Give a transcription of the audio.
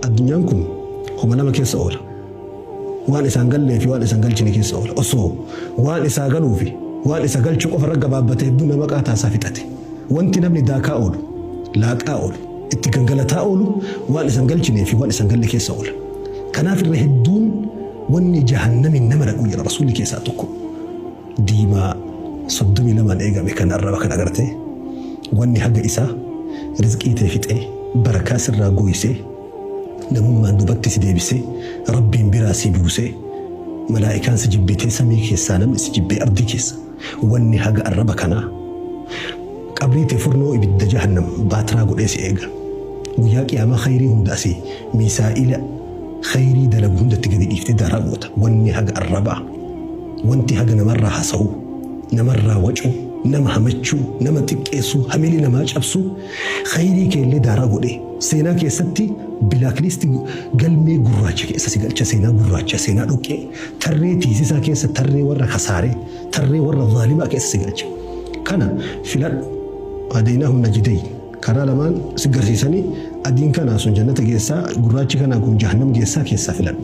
Addunyaan kun homa lama keessa oola. Waan isaan gallee fi waan isaan galchine keessa oola. Osoo waan isaa galuu fi waan isa galchuu qofa irra gabaabbate hedduu nama qaataa isaa fixate. Wanti namni daakaa oolu, laaqaa oolu, itti gangalataa oolu waan isan galchinee fi waan isan galle keessa oola. Kanaaf irra hedduun wanni jahannamiin nama dhaqu jira rasuulli keessaa tokko. Diimaa 32n eegame kan arraba kan agartee wanni haga isaa rizqii tee fixee barakaa sirraa gooysee namummaan dubatti si deebisee rabbiin biraa si buusee malaa'ikaan si jibbitee samii keessaa namni si jibbee ardii keessa wanni haga arraba kanaa qabrii tee furnoo ibidda jahannam baatraa godhee si eega. Guyyaa qiyaamaa khayrii hunda asii miisaa'ila khayrii dalagu hundatti gadi dhiiftee daaraa goota. Wanni haga arrabaa wanti haga namarraa hasa'uu, namarraa wacuu, nama hamachuu, nama xiqqeessuu, hamilee namaa cabsuu, khayrii kee illee daaraa godhee seenaa keessatti blacklist galmee gurraacha keessa si galcha seenaa gurraacha seenaa dhoqqee tarree tiisisaa keessa tarree warra kasaaree tarree warra zaalimaa keessa si galcha. Kana filadhu. Hadaynaahum najdayn karaa lamaan si garsiisanii adiin kanaa sun jannata geessaa gurraachi kanaa kun jahannam geessaa keessaa filadhu.